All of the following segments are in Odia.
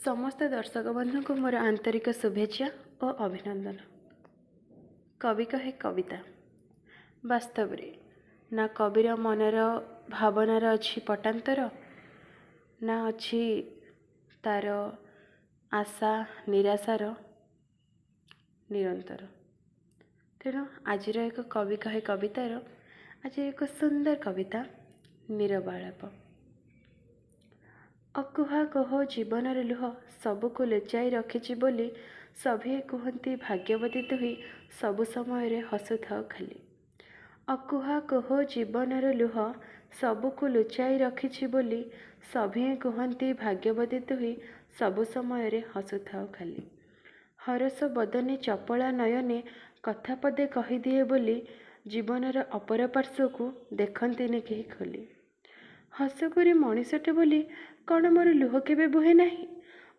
ସମସ୍ତ ଦର୍ଶକ ବନ୍ଧୁଙ୍କୁ ମୋର ଆନ୍ତରିକ ଶୁଭେଚ୍ଛା ଓ ଅଭିନନ୍ଦନ। କବି କହେ କବିତା। ବାସ୍ତବରେ ନା କବିର ମନର ଭାବନାର ଅଛି ପଟାନ୍ତର, ନା ଅଛି ତାର ଆଶା ନିରାଶାର ନିରନ୍ତର। ତେଣୁ ଆଜିର ଏକ କବି କହେ କବିତାର ଆଜି ଏକ ସୁନ୍ଦର କବିତା, ନୀରବ ଆଳାପ। ଅକୁହା କୋହ ଜୀବନର ଲୁହ ସବୁକୁ ଲୁଚାଇ ରଖିଛି ବୋଲି ସଭିଏଁ କୁହନ୍ତି ଭାଗ୍ୟବତୀ ତୁହି, ସବୁ ସମୟରେ ହସୁଥାଉ ଖାଲି। ଅକୁହା କୋହ ଜୀବନର ଲୁହ ସବୁକୁ ଲୁଚାଇ ରଖିଛି ବୋଲି ସଭିଏଁ କୁହନ୍ତି ଭାଗ୍ୟବତୀ ତୁହି, ସବୁ ସମୟରେ ହସୁଥାଉ ଖାଲି। ହରଷ ବଦନେ ଚପଳା ନୟନେ କଥା ପଦେ କହିଦିଏ ବୋଲି ଜୀବନର ଅପର ପାର୍ଶ୍ୱକୁ ଦେଖନ୍ତିନି କେହି ଖୋଲି। ହସକୁରି ମଣିଷଟେ ବୋଲି କ'ଣ ମୋର ଲୁହ କେବେ ବୁହେ ନାହିଁ?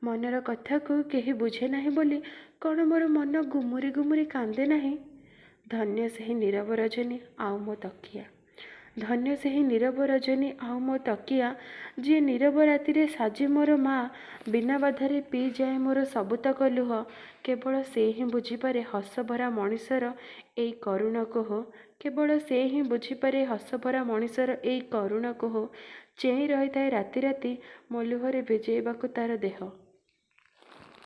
ମନର କଥାକୁ କେହି ବୁଝେ ନାହିଁ ବୋଲି କ'ଣ ମୋର ମନ ଗୁମୁରି ଗୁମୁରି କାନ୍ଦେ ନାହିଁ? ଧନ୍ୟ ସେହି ନୀରବ ରଜନୀ ଆଉ ମୋ ତକିଆ, ଧନ୍ୟ ସେହି ନୀରବ ରଜନୀ ଆଉ ମୋ ତକିଆ, ଯିଏ ନୀରବ ରାତିରେ ସାଜି ମୋର ମା, ବିନା ବାଧାରେ ପିଇଯାଏ ମୋର ସବୁତକ ଲୁହ। କେବଳ ସେ ହିଁ ବୁଝିପାରେ ହସଭରା ମଣିଷର ଏଇ କରୁଣ କୋହ, କେବଳ ସେ ହିଁ ବୁଝିପାରେ ହସଭରା ମଣିଷର ଏଇ କରୁଣ କୋହ। ଚେଇଁ ରହିଥାଏ ରାତି ରାତି ମୋ ଲୁହରେ ଭିଜେଇବାକୁ ତାର ଦେହ।